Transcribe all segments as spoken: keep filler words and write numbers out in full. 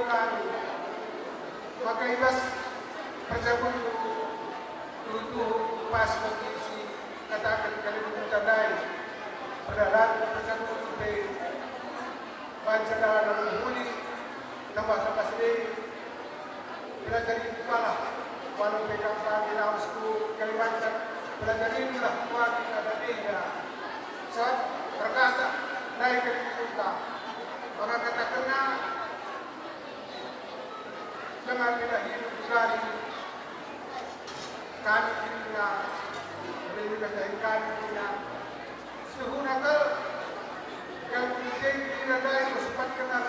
kami, maka i bas perjabunku tuhu-tuhu pas bagi si kataken kalimat ndai, perdalan perjabunku pe banci dalan mehuli, tambah-tambah si pelajari kupalah, walau pe kam bagi lawes ku Kalimantan, pelajarilah kuari ada beda. Sebab berkata, nai kalimat maka katakenna, dengan bila hidup dari kami dirinya, bila hidup dari kami dirinya. Setuhuna kal, yang penting dirinya dari bersifat kenal.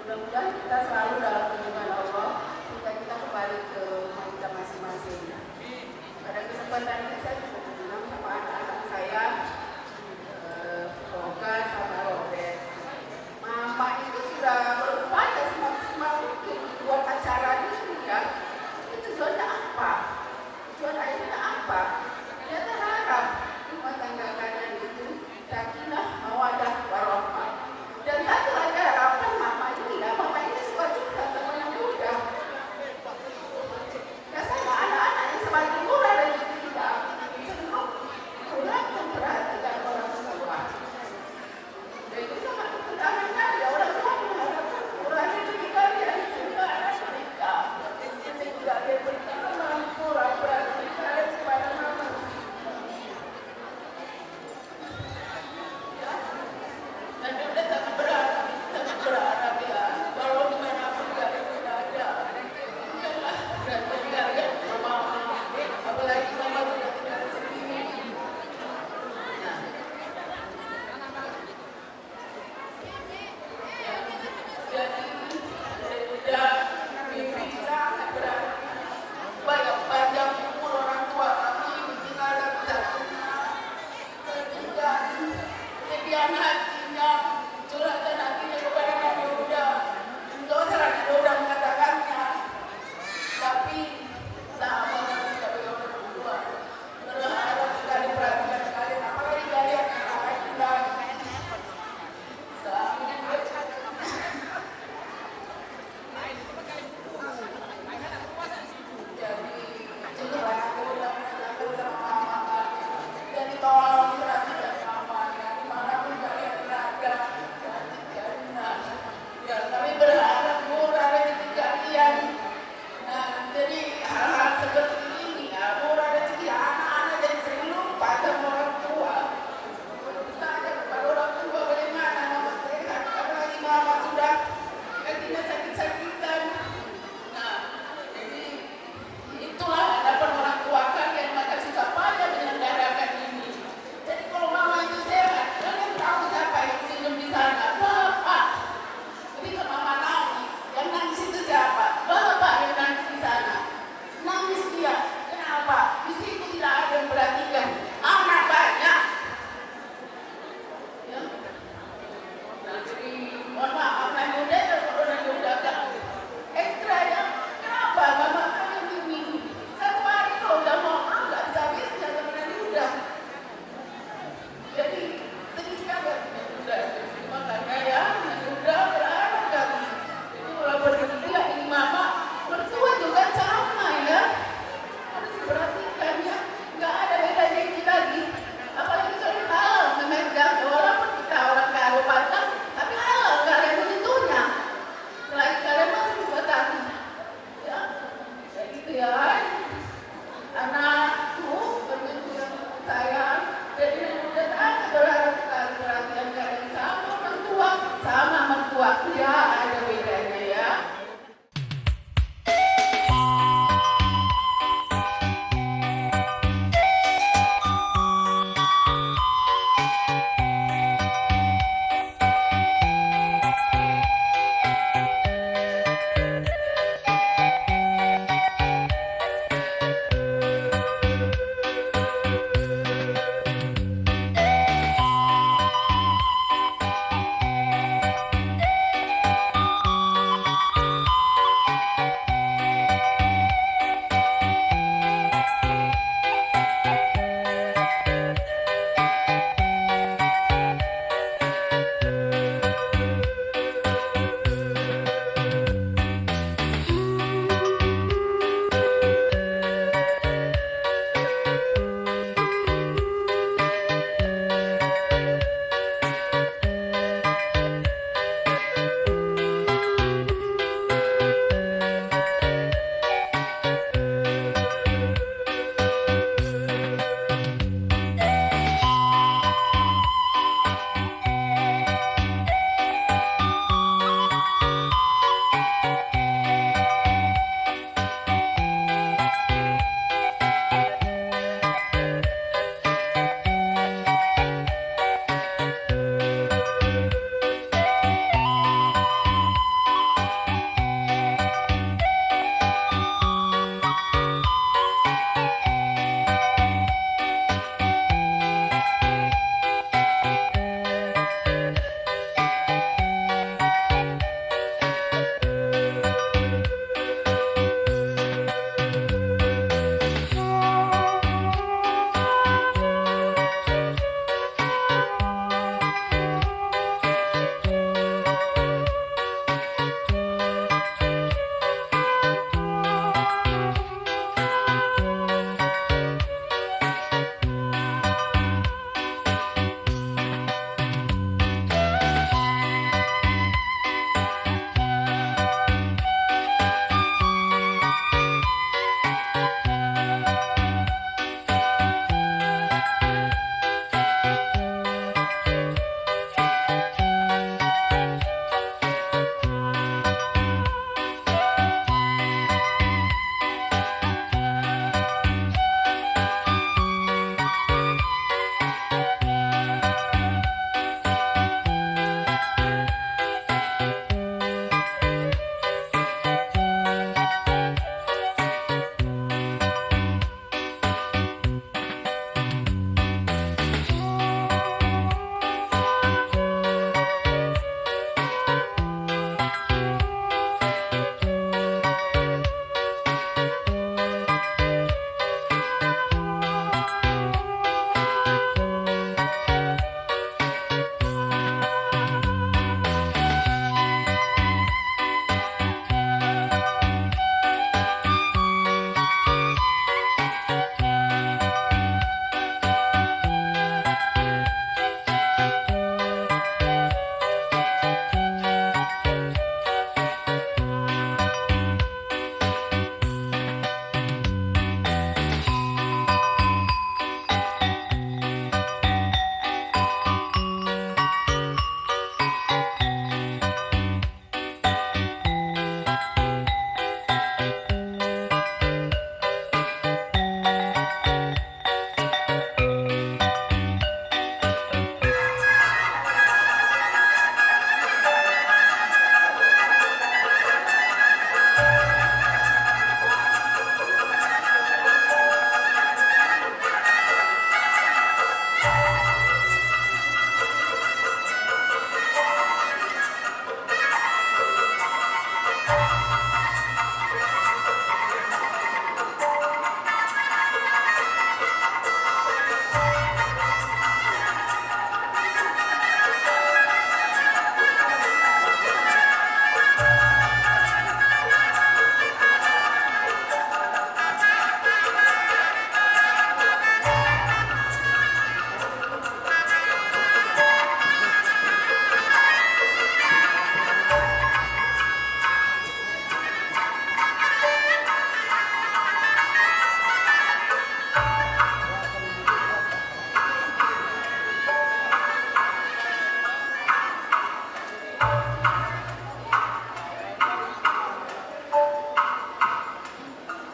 Mudah-mudahan kita selalu dalam lindungan Allah sehingga kita kembali ke rumah kita masing-masing. Pada kesempatan ini saya juga bilang sama anak-anak saya, eh, Roga sama Robert. Mama itu sudah berupaya semaksimal mungkin buat acara ini ya. Itu tujuannya apa? Tujuan akhirnya apa? Dia berharap rumah tangga kalian itu sakinah, mawadah, warahmah. Dan satu lagi harapan mama ini ya, mama ini suka curhat sama yang muda. Biasanya anak-anak yang semakin murah rezeki kita cenderung kurang memperhatikan orang tua. Dan itu sangat bertentangan kan ya, orang tua mengharapkan murah rezeki kalian sehingga anak mereka sehingga dia berteman kurang perhatian kepada mama. Jadi, mimpi sangat berarti. Bayang panjang umur orang tua kami, tinggal satu-satunya. Ketiga, kesedihan hatinya, curhatan hatinya kepada Nabi Muda. Dosa Nabi Muda mengatakannya. Tapi, sama dengan tidak boleh orang tua. Berharap sekali perhatian kalian, apalagi kalian anak laki-laki. Sama dengan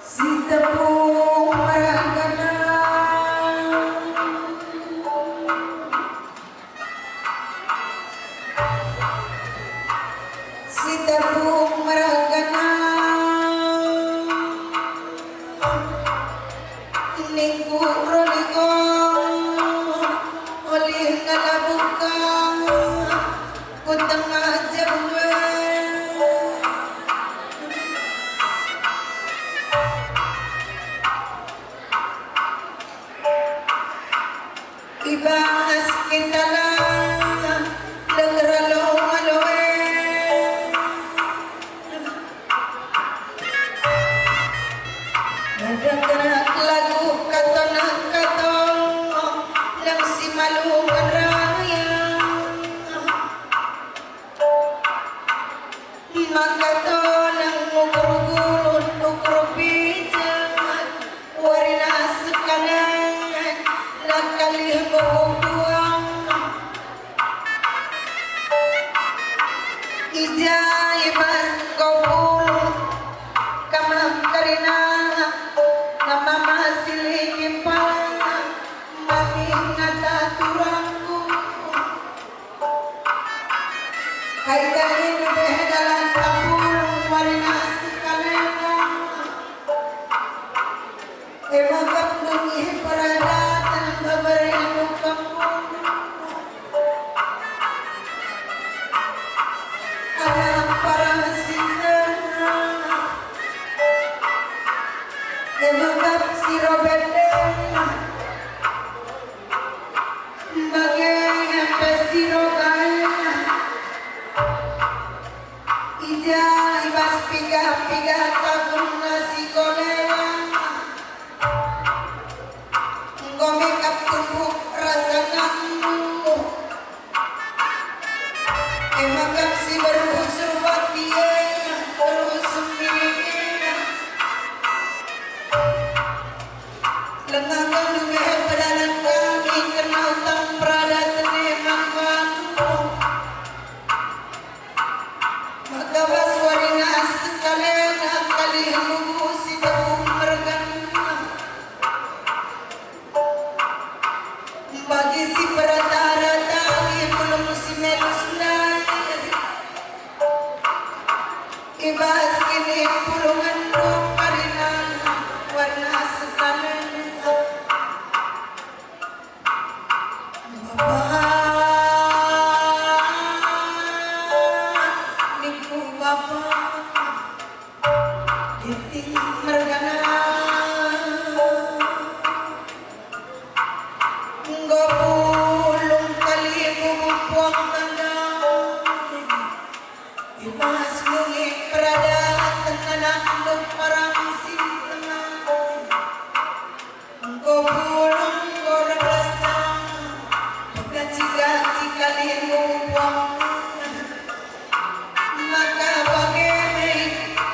Si tepung mergana, si tepung mergana, ningku roliko, olih ngelabuhka ku tengah jabungan. I bas kita la deger alo-alo e. Ndeher lagu katon-katon, lang si malu ngeraya. Maka tonang ukur gulun, ukur pijat, warina sekalak la kalih bubuang. I ja i bas kau pulung, kamang kerina, nama masih limpa, mami ngata turangku. Kai dahin deh dalan tapulung warina sekalak. E maka ndungi peradaten bebere anu kampung. Anak parang sindenga. E maka si robet denga. Bage pe si roban, i ja i bas piga-piga tahun si kolewa, enggo mekap tubuh rasa nandu. E maka si beruh serbati e, beruh sempit e. Lengah kami mehe pedalan kami, kena utang peradaten e mangkanu. Maka bas warina sekalak kali lugu si tepung mergana. Bagi si perata-rata, belum si melus ndai. I bas kini pulungen ruparinan warna sekalak. Bapa, ningku bapa, Ginting mergana. Enggo pulung kali bubu puang tangga. I bas nungi peradaten anak nduk parang si tengah. Enggo pulung, enggo rebes jam, pekaci-kaci kali enggo puang. Maka bage me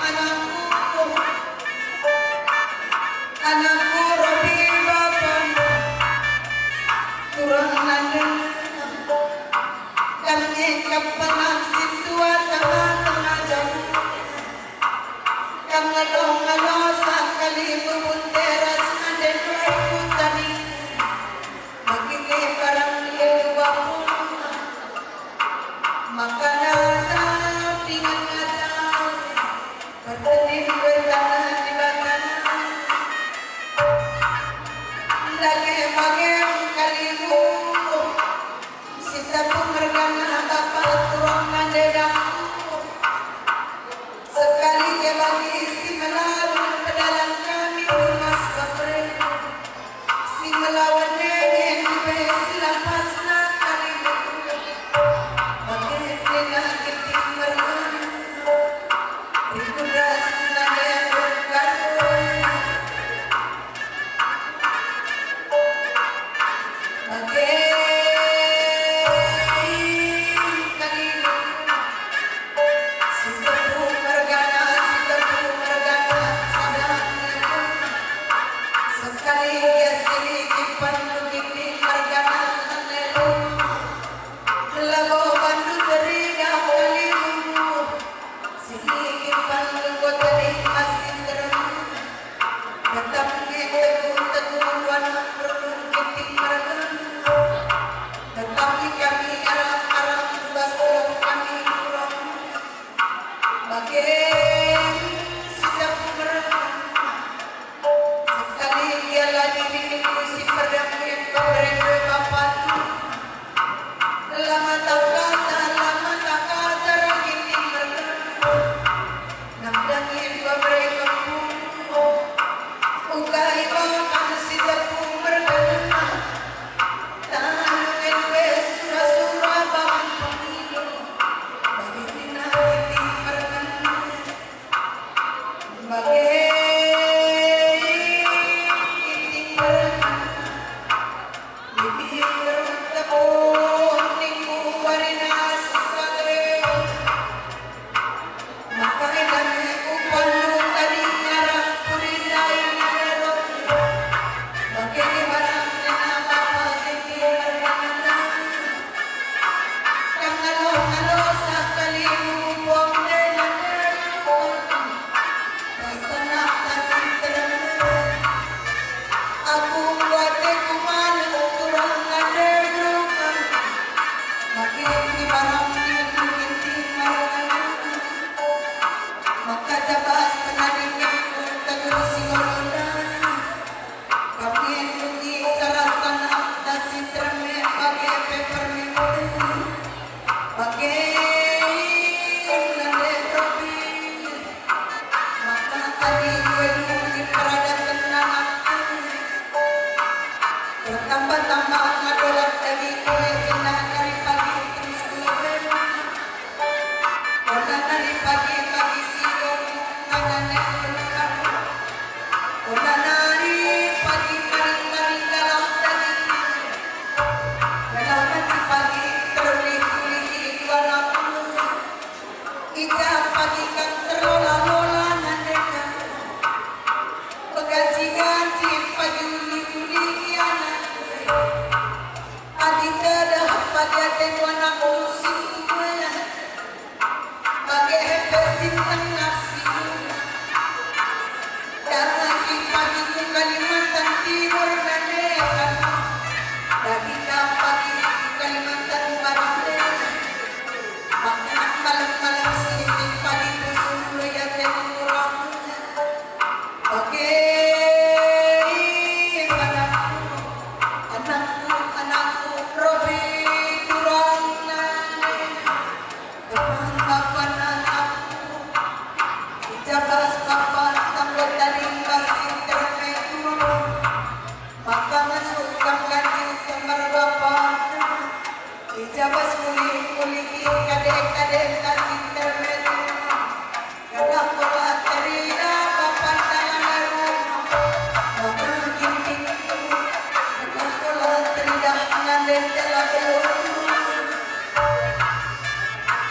anakku, anakku Robi bapa, turang nandeng. Kam nge kap anak si tua tengah-tengah jabu. Kam ngalo-ngalo sakali bubun teras ande nuai kutani. Bagi nge barang nge dua puluh. Maka nata dingen ngajari. Pertendin kue tanah di batana. Ndage bage kalimu. Si tepung mergana bapa turang nande dangku. Sekali ia bagi si melawan pedalan kami lumas bapere. Si melawan nenge dipe si lapasna kalimu. Bagi si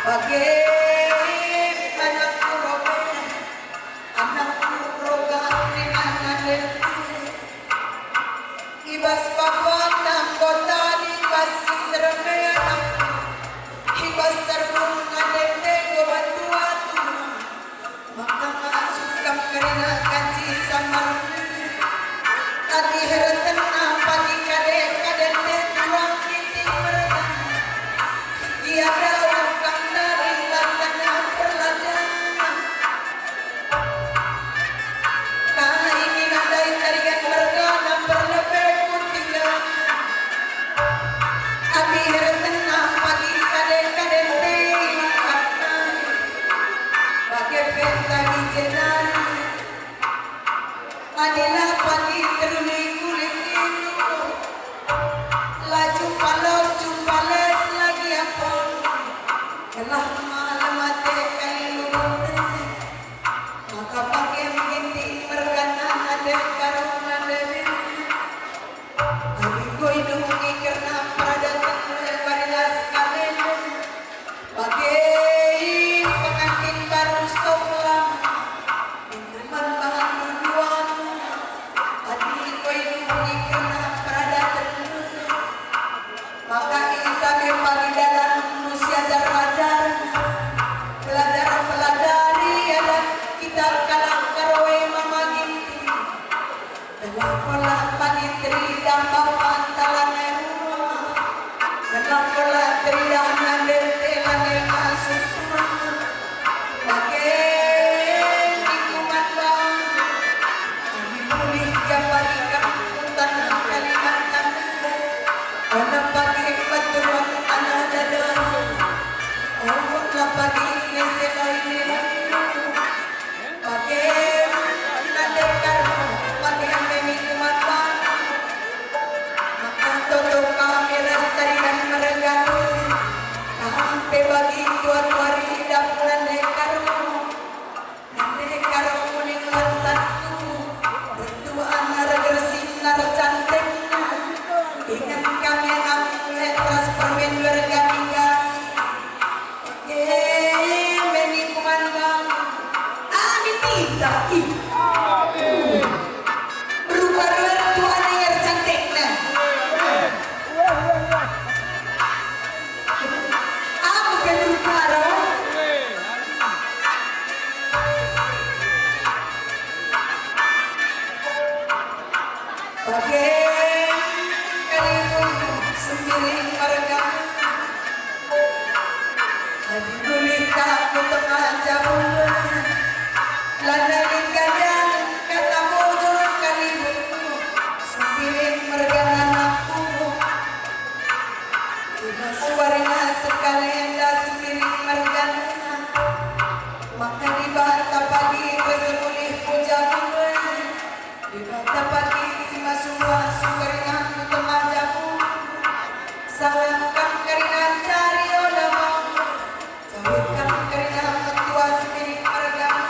Bage anakku Robert, anakku Roga, nina nande. I bas pakuanta anggota, i bas si terme anakku, i bas serbung nande, enggo bantu aku. Maka masuk kam kerina kanci samar. Adi heretenna pagi kade-kadente tuang Ginting mergana. Ia daun kam dari lasana perlajan. Kai nina ndai tarigan mergana perlebe kutinggal. Adi heretenna pagi kade-kadente iakapna. Bage pe tadi jenari, adi la pagi teruli kulit itu, la jumpa los, jumpa les lagi apa, gelah malem ate kali lubunte. Maka bage Ginting mergana nande Karo nande. Adi enggo idungi kerna peradaten, mari las kalenda. Bage pengantin baru stop lama. Minggu man bangan duduan. Adi enggo idungi kerna peradaten, maka ita me pagi dalan musi ajar-ajar. Pelajar-pelajari adat kitab kalak Karo e, Mama Ginting. Kenapa la pagi teridah bapa lanai rumah? Kenapa la teridah nande te lanai masuk rumah? Bage lingkungan bang. Kami mulih ja pagi kampung tanah Kalimantan. Oda pagi batuan tanah dada. Oda pagi nese loi nina. Bage nande Karo, bage me ningku matan. Maka toto kami ras tarigan mergana. Kam pe bagi tua-tua ridap nande Karo. Nande Karo kuning langsatku. Ratu ana regersina recantikna. Ingan kami anak ras permen mergana. Eh, meni kumandang. Amin minta. Ih. Berubah-rubah tuan yang cantiknya. Aku kan berubah, roh. Bage kalimbung Sembiring mergana. Adi mulih ka ku tengah jabu, lanai lit kalian kata bujur kalimbung Sembiring mergana anakku. Ima suarina sekali enda Sembiring mergana. Maka Dibata pagi kesemulih ku jabu e. Dibata pagi si masu-masu kerina ku tengah jabu. Sangap kam kerina cari ola mau. Jawab kam kerina metua Sembiring mergana.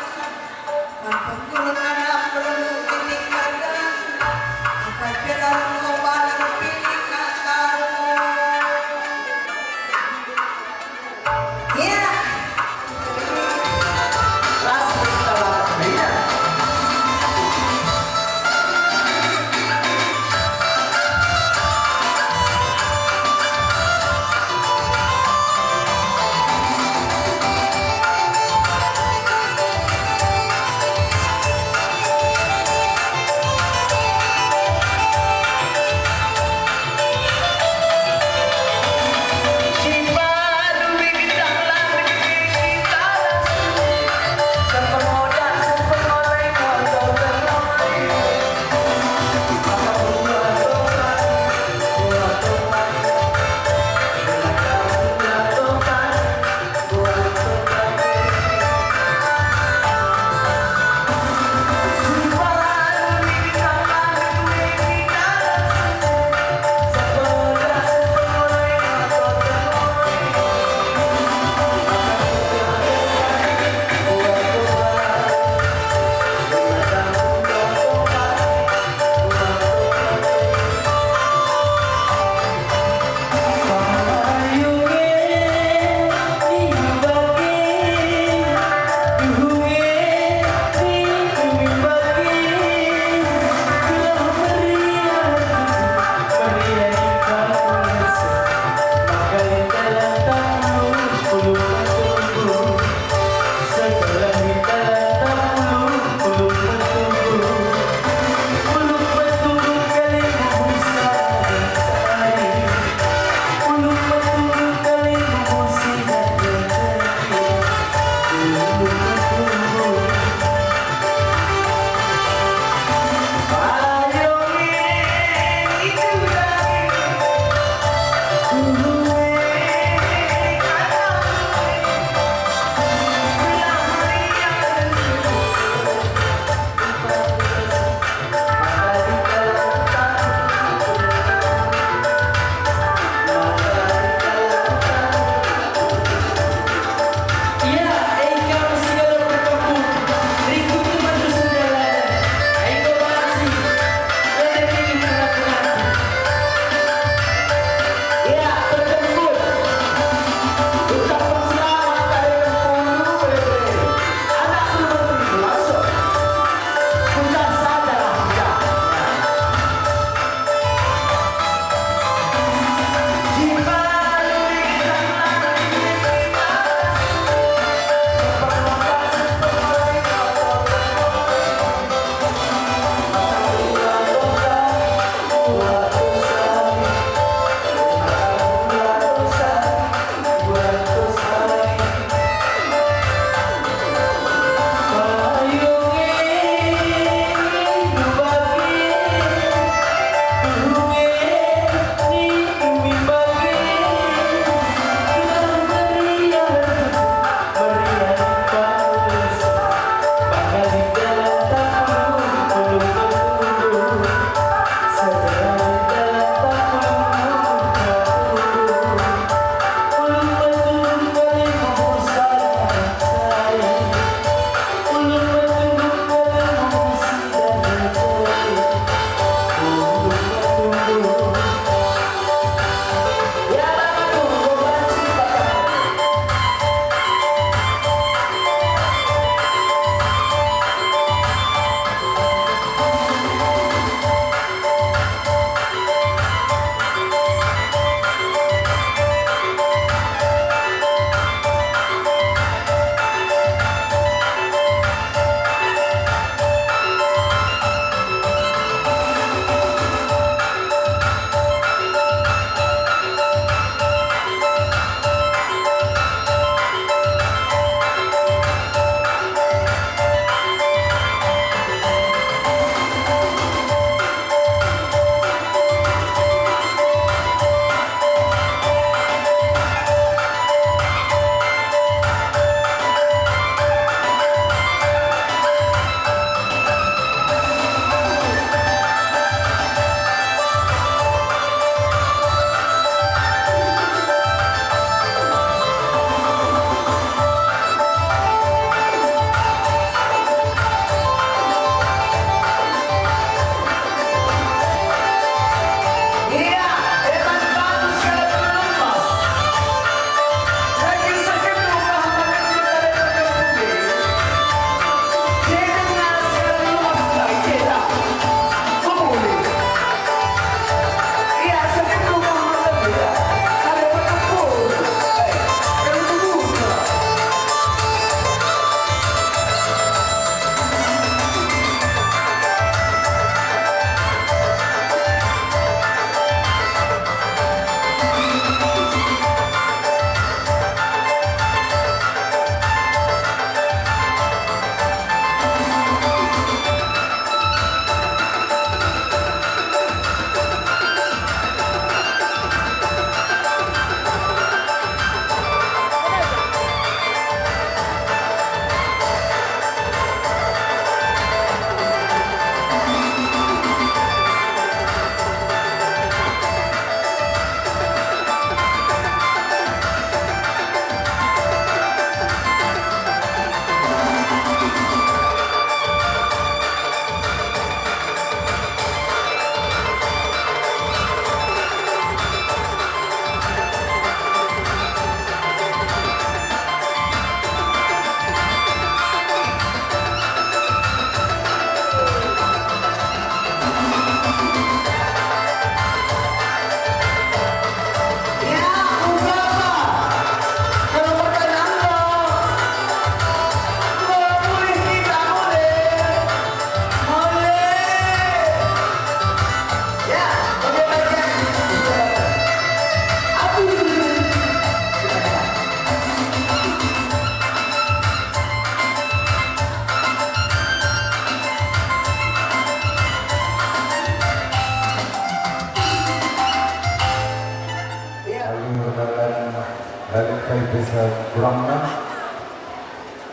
Turangna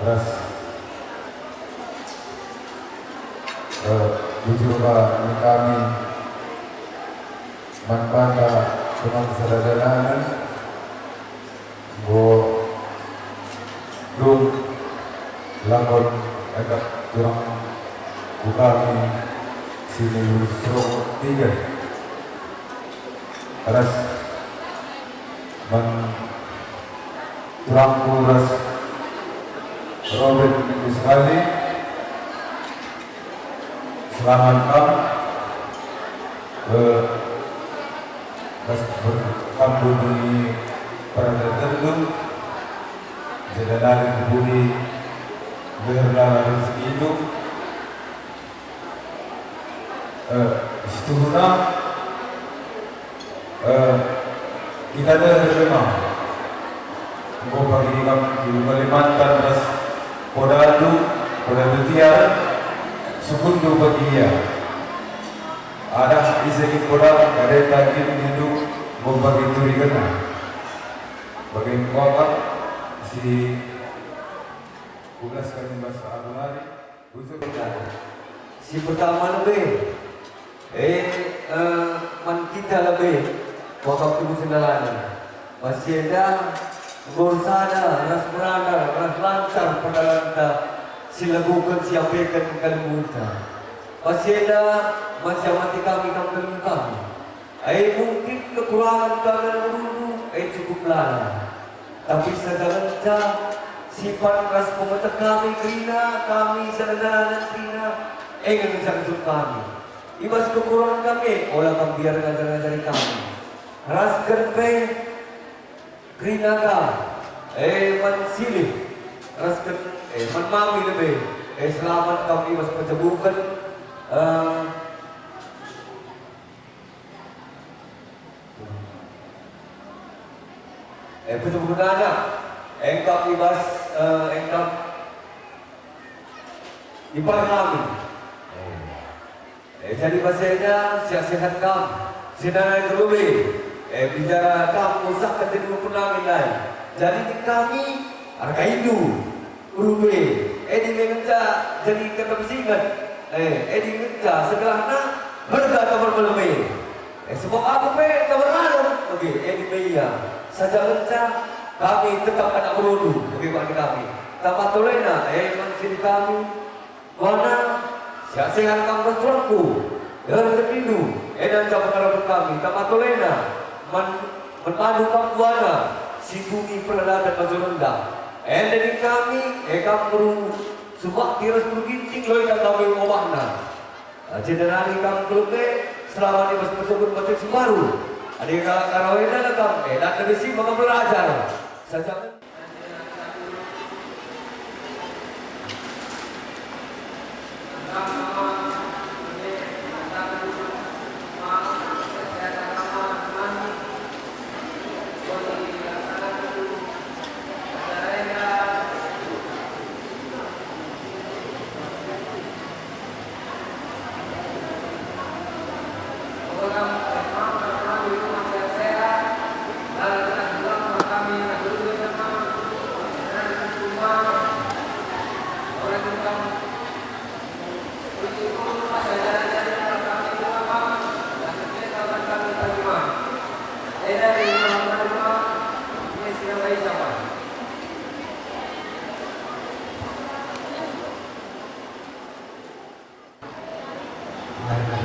ras, eh, bujur ka nina kami man banta tumang sada dalanen, enggo dung lakon akap turang ku kami si nilu serong tiga. Ras man turangku ras Robert minggu sekali, selamat kam, eh, ras ber-, kam bubuni peradatendu, jadi nari bubuni gelar rezekindu. Eh, situhuna, eh, kita deher memang. Enggo pagi kam di Kalimantan ras podandu, podandu tiar, sukundu pagi ia. Adah ise kin poda, kadeta kin nindu, enggo pagi turigenna. Bagi enggo kam si kubelasken bas aku nari. Si pertama lebe, e, eh, man kita lebe, wakaf tubuh sendalan. Bas si enda, enggo ersada ras merandal ras lancar perdalanta si laguken si ampeken kalimbuenta. Bas si enda, man si amati kami kam kalimbuenta. E mungkin kekurangan kami anak berundu, e cukup lalap. Tapi saja ngenca sifat ras pemeteh kami kerina kami sada dalanen kerina, e ngenca ngejut kami. I bas kekurangan kami, ola kam biar ngajar-ngajari kami. Rasken pe kerina ka, e man silih, rasken, e man mami lebe, e selamat kam i bas pejebuken, eh, Eh, betul-betul anak. Engkap i bas, eh, engkap i parlamen. Eh, jadi bas enda, sehat-sehat kam. Senanai kelube. Eh, bicara kam, usah kata dulu pernah nilai. Jadi di kami, arga indu. Rube, edi me ngenca jadi kata pesinget. Eh, edi ngenca segelahna merga tambar meleme. Eh, sebab aku pe tambar lalem, oke, edi me ia. Saja ngenca kami tetap anak berundu, oke, bagi kami. Tambah tolena, eh, man sini kami. Wana, sehat-sehat kam ras tuanku. Dengan rezekindu, eh, dan jam kami. Tambah tolena, man, man bandu kam buana, si bumi peradaban baju rendah. Enda di kami, eh, kam meru, Subak tiras perginting loi kami ngobahna. Aja denari kam kelebe, selamat i bas pertobun batin si baru. Adi kalak karawa enda kam, eh, dan lebih si maka belajar. Saja.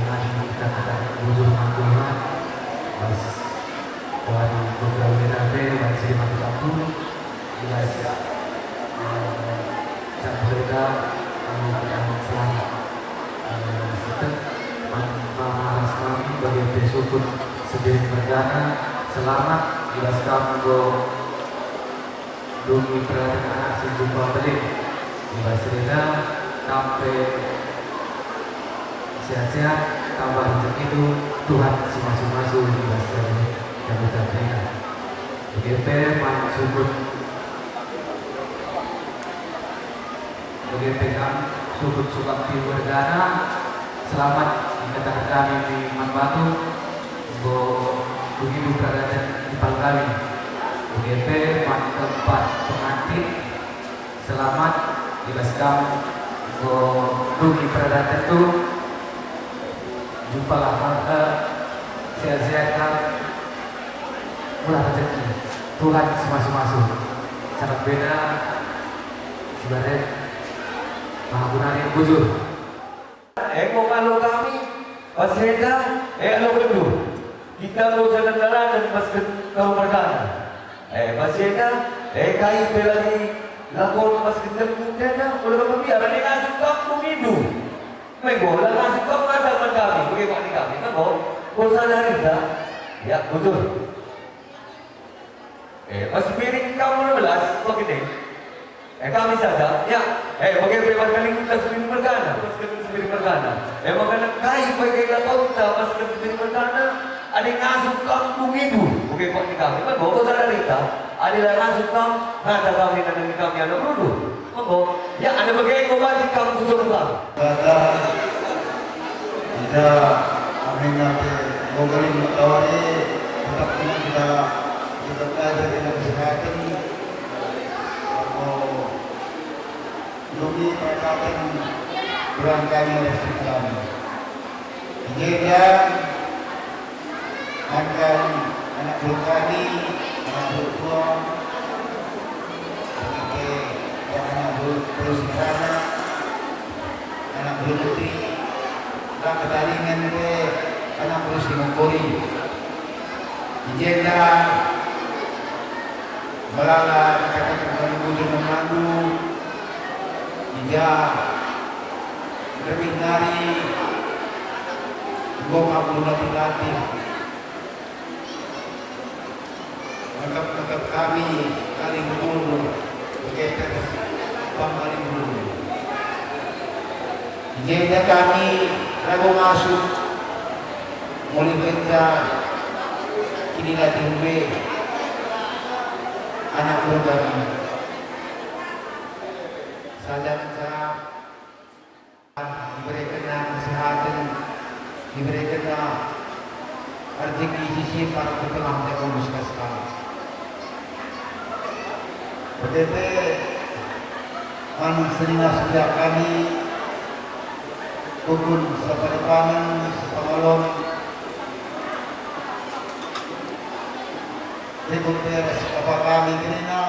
Mari kita katakan bujur mangkula, bas Tuhan Putra Wira pe, bas si mati kampung, jelas, eh, cap berita, kami ucapkan selamat. Eh, setek, man, mama ras mami, bagi pe sukut sendiri perdana, selamat, jelas kamu enggo dungi peraten anak si jumpa belit. I bas reda kam pe sehat-sehat, tambah rejekindu, Tuhan si masu-masu i bas kami, kami tak terima. Bage pe man sukut, bage pe kam sukut sukak tiwar dana, selamat, ikataken kami di man batu, enggo begitu peraten di Palgawi. Bage pe man keempat pengan Selamat, i bas kam enggo dungi peradaten tu. Jumpalah, eh, sehat-sehat, murah rezeki. Tuhan si masu-masu. Sangat beda, si baret, maha guna ning bujur. Enggo ngalo kami, bas enda, e alo genduh. Kita enggo jalan-jalanen bas gen-, kalo mergana. E, bas enda, e kai pe la dilakon bas gendermu enda, ula kami biar adi ngasup kam ku mindu. Menggo, la ngasup kam ngada man kami, bage pakni kami, enggo, enggo sada rita. Ya, bujur. Eh, pas piring kamu belas, begini. Eh, kami sada, ya. Eh, bage pe man kalimbubu Sembiring mergana, pas kami Sembiring mergana. Eh, maka kai bage lakonta pas kami Sembiring mergana? Adi ngasup kam ku mindu, bage pakni kami. Kan bobo sada rita, adi la ngasup kam, ngada kami nandangi kami anak berundu. Menggo, ya, adi bage enggo banci kam ku Surga. Kata, ida, amin ate, enggo kali mekawari, tetap kena kita, kita belajar dengan kesehatan, atau demi peradaban berangkainya Islam. Jenda, maka anak belut kami, anak belut tua, anak, anak belut, belut sederhana, anak belut putri, anak ketaringan pe, anak belut si mengkori. Jenda, melala katakan kami bujur memandu, ija, lebih nari, enggo kam latih-latih. Mekep-mekep kami kali berburu, begeter bang kali berburu. Jenda kami rago masuk, mulai kerja, kini latih be anak muda kami. Saja menjawab. Iberekenna kesehaten, iberekenna rezeki si simpan ku tengah jago sekali. Bage pe man senina setia kami, rukun sepadepangen, sepangalon, rikut pe ras bapa kami kerina.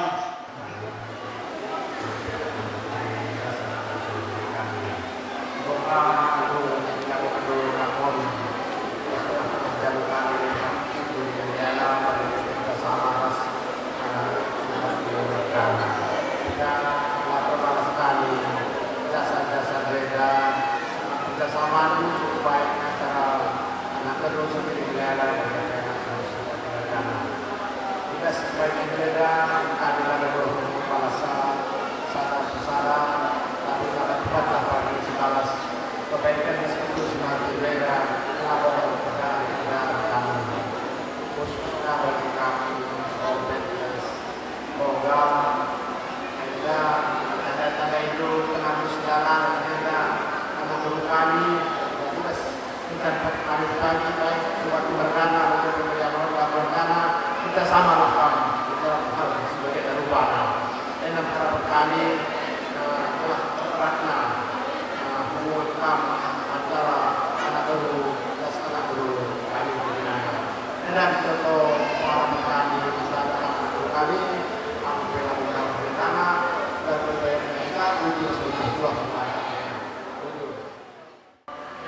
Kita sebagai gereja, kami la dua puluh kepala sa, sada susara, tapi dapat dipatah bagi sebalas kebaikan di sepuluh semati gereja, laporan kepada kita kami. Khususnya bagi kami, Kompetensi, Program, enda, enda tanda itu tengah bersejarah, enda, nama guru kami, tugas Kita pagi-pagi baik buat mergana, bagi pemberian mereka mergana, kita samalah kami, kita harus sebagai darubana. Enak harapan kami, eh, telah eratna, eh, hubungan kami antara anak guru dan anak guru kami di Binanga. Enak contoh harapan kami, misalnya anak guru kami, kami bela bukan mergana, dan berbaik mereka, uji sebagai buah mereka. Uji.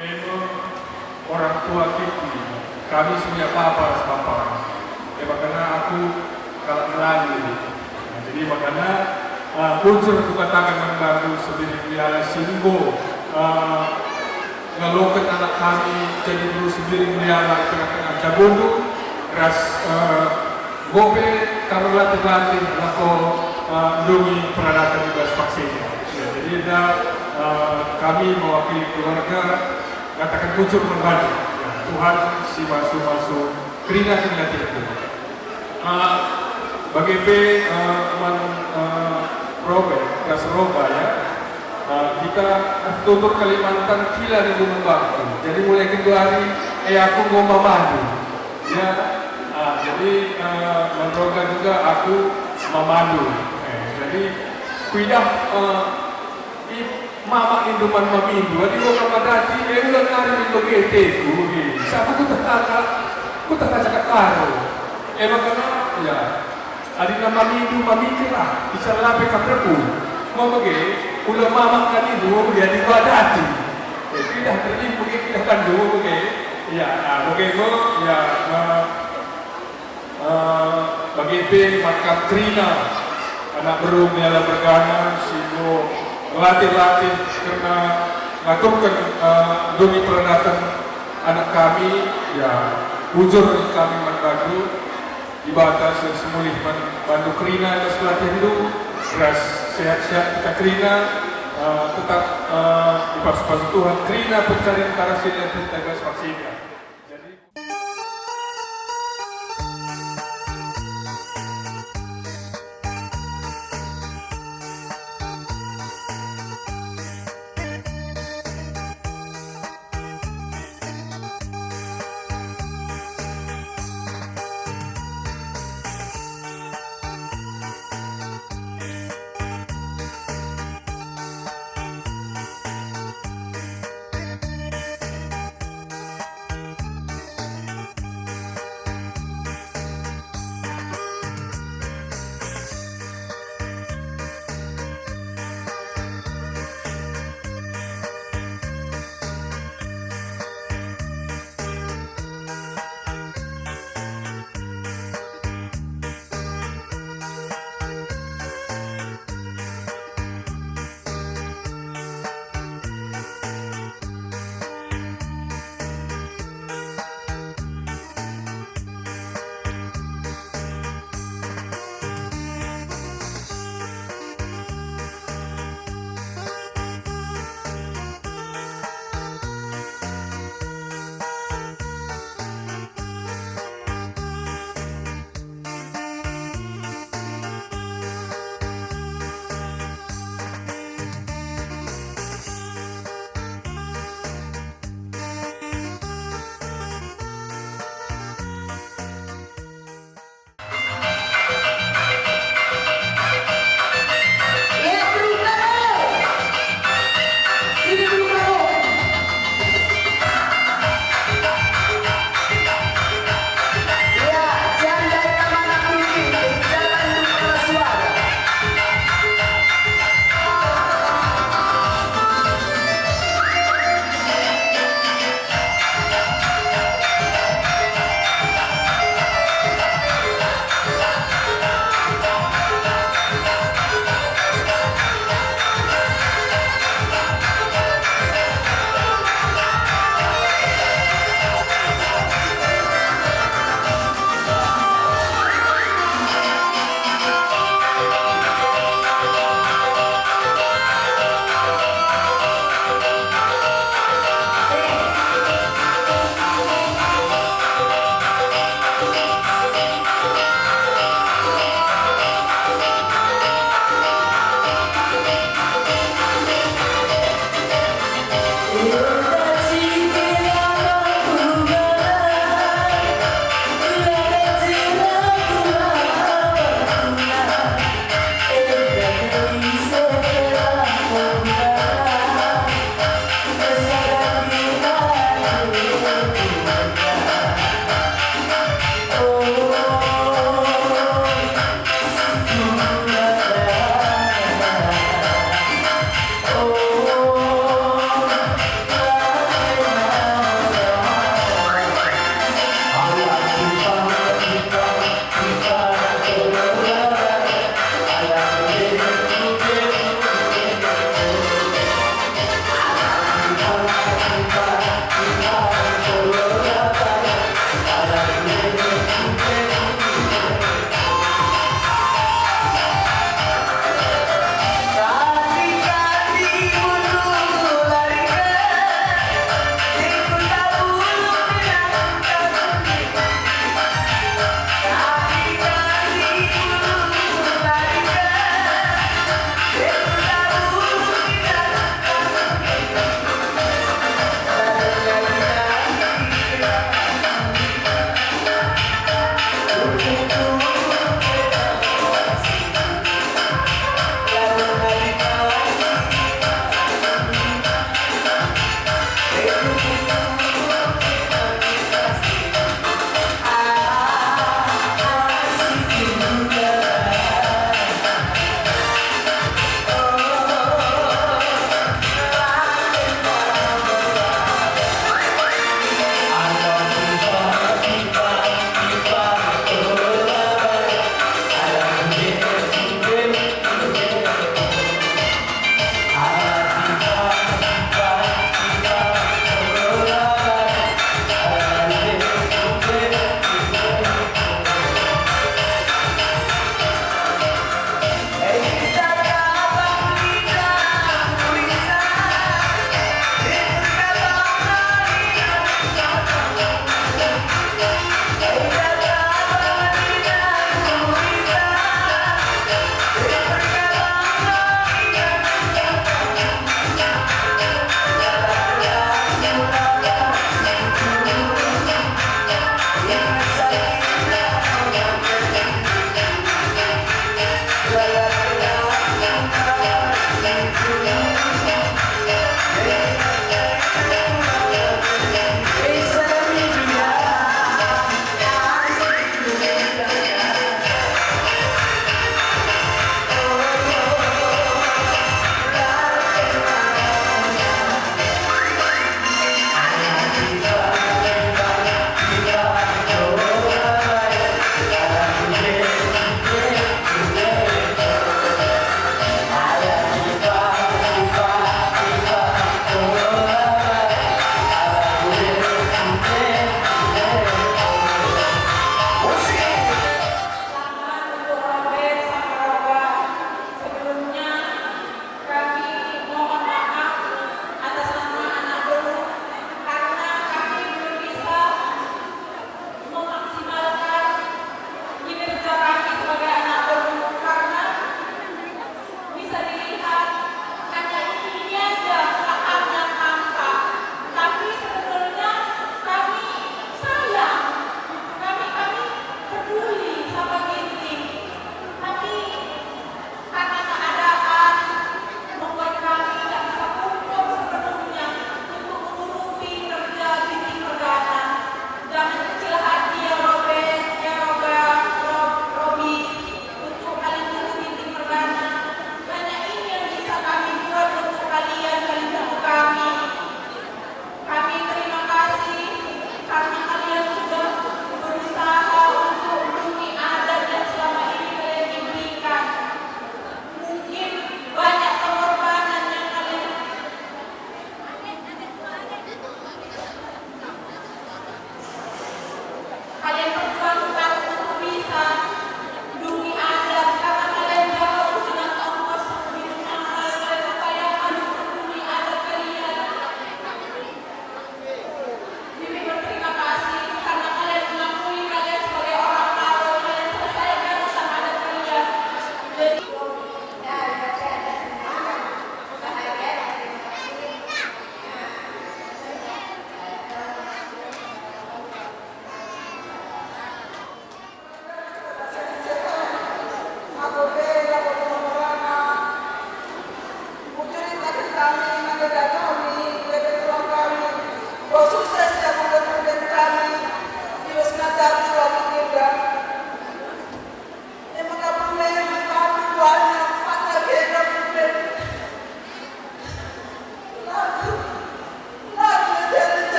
E me orang tua kiki, kami si punya papa ras papa. E, makana aku kalak Melayu. Nah, jadi makana, eh, bujur kukataken man bandu Sembiring Meliala si enggo, eh, ngaloken anak kami jadi beru Sembiring Meliala i tengah-tengah jagondu, ras, eh, Enggo pe kami latih-latih lako, eh, ndungi peradaten i bas paksa enda. Ya, jadi enda, eh, kami mewakili keluarga ngataken bujur man bandu. Ya, Tuhan si masu-masu kerina kin latihku. Eh, bage pe, eh, man, eh, Robert, ras Roba, ya. Eh, kita tutur Kalimantan kila nindu man bangku. Jadi mulai genduari, eh, aku enggo mamandu. Ya, ah, jadi, eh, man Roga juga aku mamandu. Eh, jadi, Kuidah, eh, i, mamak nindu man mamindu, adi enggo kam adati, eh, ula nari min bage ateku, bage. Sabap kueteh ka, kueteh ka cakap Karo. E maka, ya, adi na mamindu, mamindu lah, bicara la pe kam rebu. Mau bage, ula mamak ka nindu, mau bage, adi enggo adati. Eh, kuidah terinik bage, kuidah tandu, mau bage. Ya, ah, bage enggo, ya, eh, Eh, bage pe maka kerina anak beru Meniala Mergana si enggo erlatih-latih kerna ngaturken, eh, doni peradaten anak kami, ya, bujur kami man bandu, Dibata si semulih man bandu kerina atas pelatihndu, ras sehat-sehat kita kerina, eh, tetap, eh, dipasu-pasu Tuhan kerina pencarian tarasi dan kita gas maksinya. Jadi,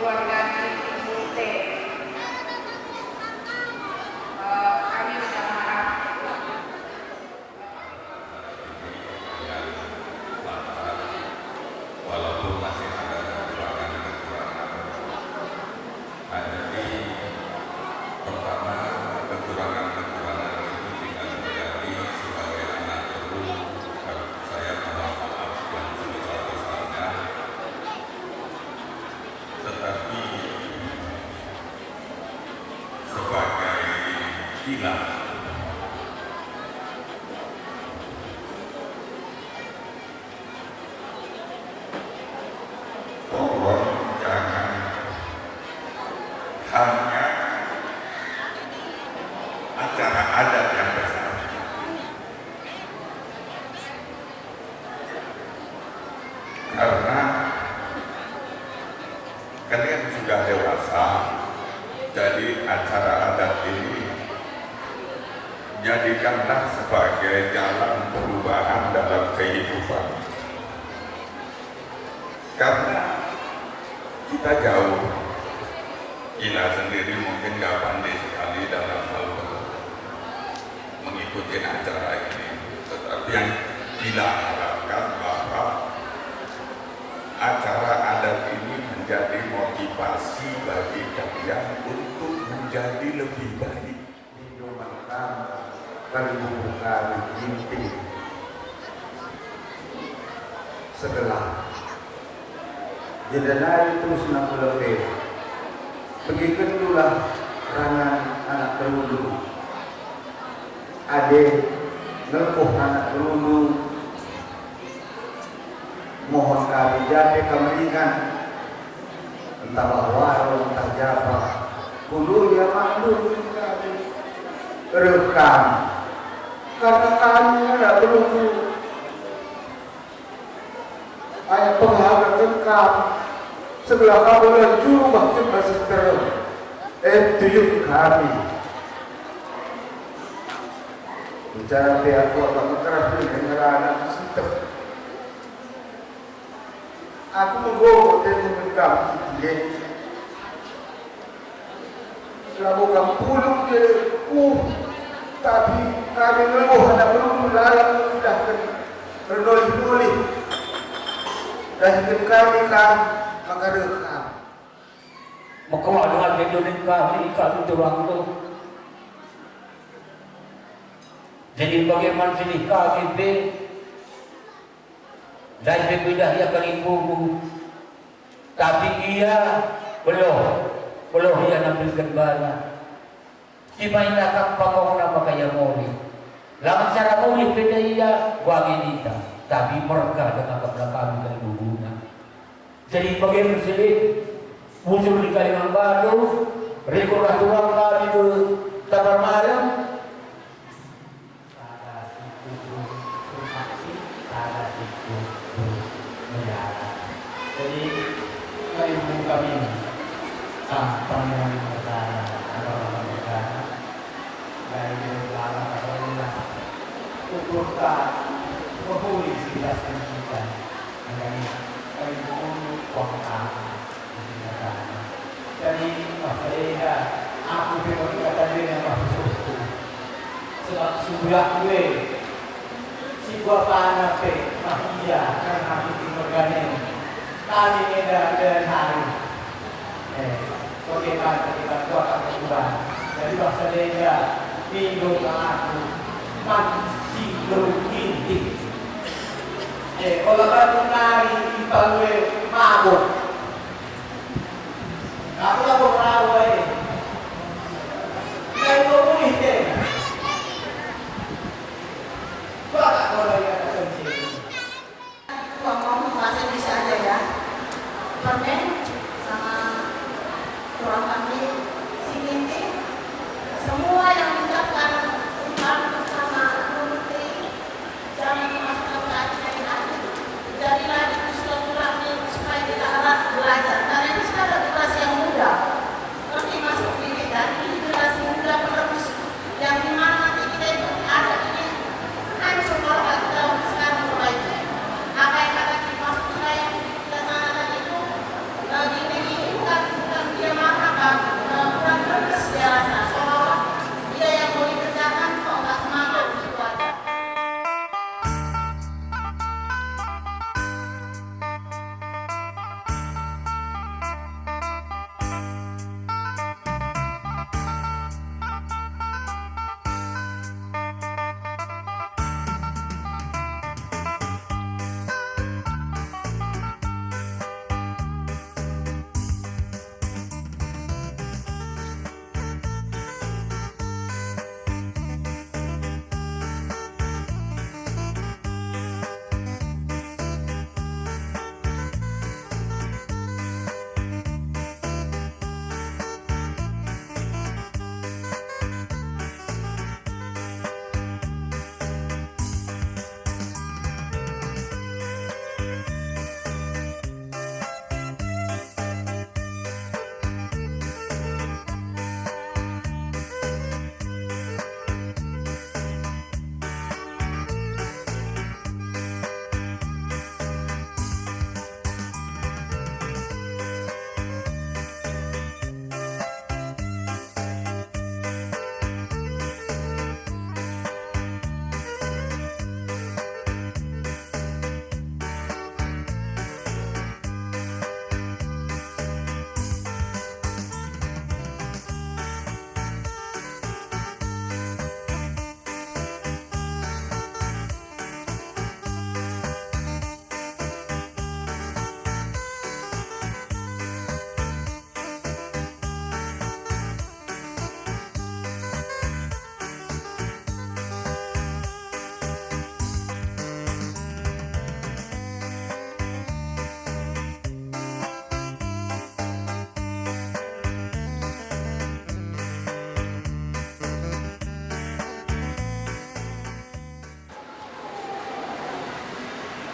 Keluarga Ibu T. Eh, kami minta maaf. Walaupun masih ada kekurangan-kekurangan. Nah, jadi, pertama, kekurangan-kekurangan itu tidak terjadi sebagai anak perlu. Saya mohon maaf yang sebesar-besarnya. Tetapi sebagai kilang, tolong jangan hanya acara adat yang besar. Karena kalian sudah dewasa, jadi acara adat ini jadikanlah sebagai jalan perubahan dalam kehidupan. Karena kita jauh, Ina sendiri mungkin nggak pandai sekali dalam hal mengikuti acara ini. Tetapi yang kita harapkan bahwa acara adat ini menjadi motivasi bagi kalian untuk menjadi lebih baik. Idoman kami, kalibubu kami, Ginting. Segelah. Jenda nari terus naku lebe. Pegikenndulah rangan anak perulu. Ade ngelkuh anak perulu. Mohon kami jape kam ringan, ntah waro, ntah japa, kulu ia maklum kami. Reh kam, karena kami enda belum aya penghalangen kam, sebelah kabulan juru bahkan masih terem, eh, tuyuk kami. Bicara pe aku agak keras dengan anak sintep. Aku menggogo telu mekam kidie. Labo kam pulung je, uh, tapi kami ngelebo anak berudu lalap mengudahken renolih-nolih. Dahiken kami kam, maka reh kam. Mekam dengan kedonen kami, kami turang tu. Jadi bagaimana sini kami pe? Ndai pe kuidah ia kalimbubu, tapi ia beluh, beluh ia nampilken bana. Timaina kap pangongna maka ia mulih. Laman cara mulih pe ndai ia, bage nina, tapi merga denga kap kami kalimbubuna. Jadi bage me si lit, bujur di Kaliman Batu, rikutlah turang kami ku Tabar Malem, Sada siku bersaksi, sada siku berbicara. Jadi, mari membuka ini. Ah, pandangan perkara, apa-apa perkara. Dari dalam apa-apa, ukur tak, mehuli sekilas kita. Makanya, kami menunggu kuang kami. Jadi, pas enda, aku pe meriah tandina bah pusuhku. Sebab sudah kue, si kuapana pe bah ia kerna aku mergane. Kami enda dan hari. Eh, bagaimana kita kuat aku Tuhan. Jadi, pas enda, minggu aku, man si berukiti. Eh, ola batu nari ipalue mabuk. Aku labo rawa e. Ndai enggo mulih deh. Coba tak kau lagi kata kunci. Ngomong bahasa Indonesia aja ya. Permen sama kurang kami si Ginting. Semua yang mengucapkan utang sama Menteri Jangan memasukkan hati dari hati. Jadilah itu silaturahmi supaya kita erat belajar. Karena ini sekarang generasi yang muda. Seperti Mas Bibit tadi, ini generasi muda penerus. Yang dimana nanti kita itu ada ini hancur kalau nggak kita sekarang perbaiki. Apa yang kata Mas Bibit yang kita sana tadi itu, eh,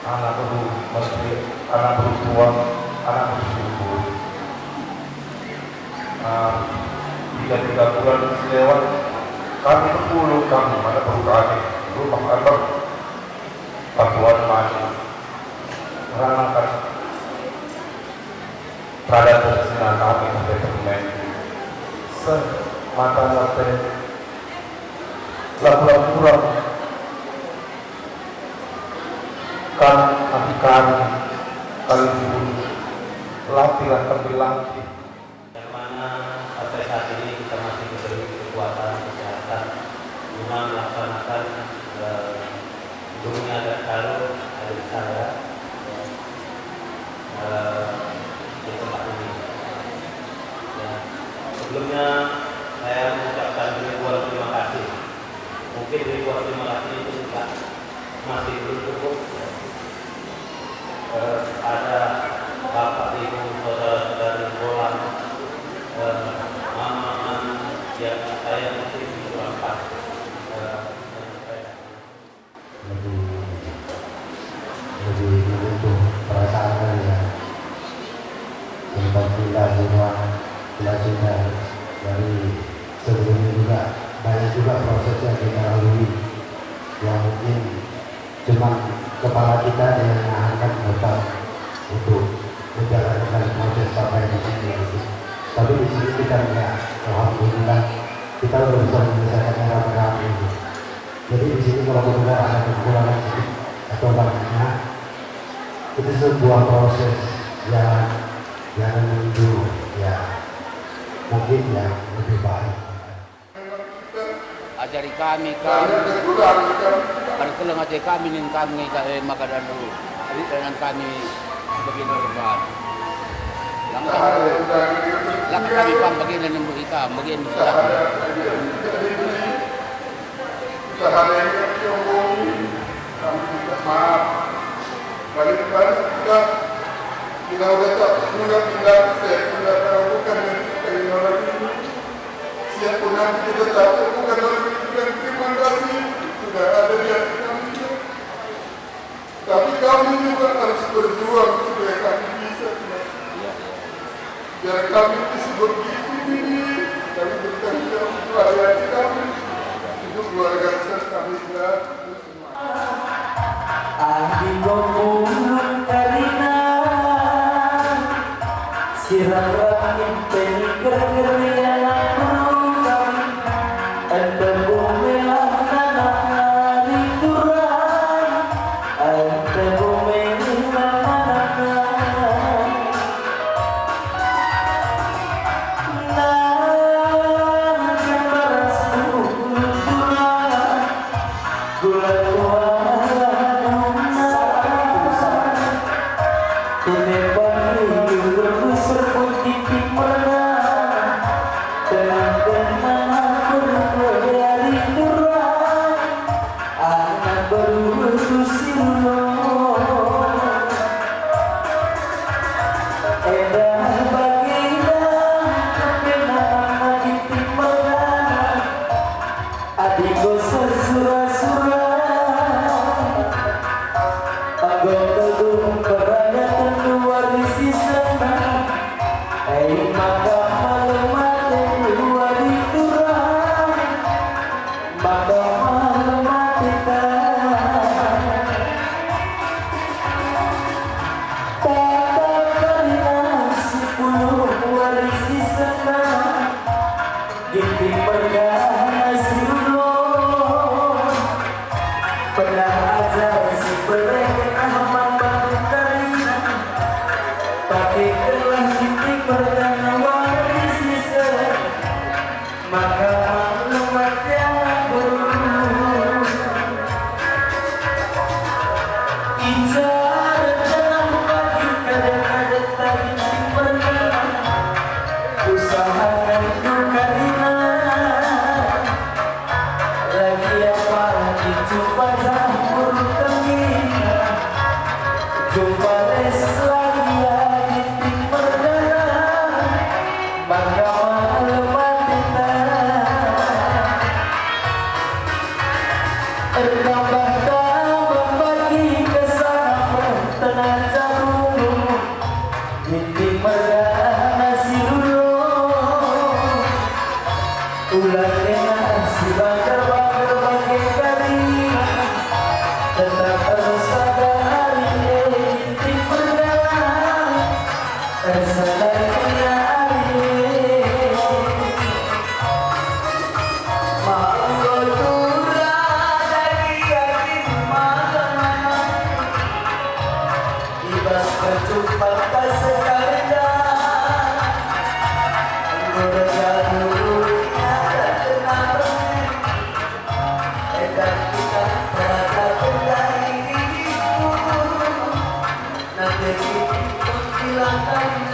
Anak beru mesti, anak beru tua, anak beru subur. Nah, tiga-tiga bulan si lewat, kami berpuluh kami, anak beru kami, rumah abang, pakuan mati. Ranakan. Rada tersina kami sampai permen. Seh, mata mate. Laku-laku kurang. Kan api kami, kami pun. Latihlah kami latih. Yang mana sampai saat ini kita masih diberi kekuatan, kesehatan, guna melaksanakan, eh, dunia adat Karo, adat saya, eh, di tempat ini. Ya, sebelumnya saya mengucapkan ribuan terima kasih. Mungkin ribuan terima kasih itu enggak, masih belum cukup. Eh, ada bapak, ibu, saudara-saudari, bolang, eh, mama, mami, yang saya mungkin kurang pas, eh, menyampaikan. Lebih, lebih menyentuh perasaan kali ya. Sempat kita juga, kita sudah dari sebelumnya juga banyak juga proses yang kita lalui, yang mungkin cuman kepala kita yang menahankan beban untuk menjalankan proses sampai di sini, gitu. Tapi di sini kita melihat, alhamdulillah, kita udah bisa menyelesaikannya rame-rame, gitu. Jadi di sini kalau mendengar ada kekurangan sedikit atau banyaknya, itu sebuah proses jalan, jalan menuju, ya, mungkin yang lebih baik. Ajari kami, Kam. Erkeleng ate kami nin Kam nge, eh, maka dalu lit dalan kami bagin erban. Langkah, langkah kami pang bagin dalan Kam, bagin silakan. Kami minta maaf. Balik-balik kita, kita udah tak guna, kita, saya tidak tahu, bukan yang kita orang ini. Siap pun nanti kita capek, bukan orang itu yang terima kasih. Sudah ada di hati kami. Tapi kami juga harus berjuang supaya kami bisa, Tuhan. Biar kami disebut gigi ini, kami bertanggung jawab untuk adik-adik kami. Untuk keluarga besar kami juga. Adi kepulung karina, sirap-rap impeni gergerian perungkap, ente bumilah nanak nari turang, ente bumilah nanak nari. Nang kembar sepuluh turang, Gula kuah dungna. Kene pagi gula serpun titik merna. Kene Jumpa sekali dah. Enggo rasa dulu ada kenal. Enda kita berada kendali diriku. Nanti kita menghilangkan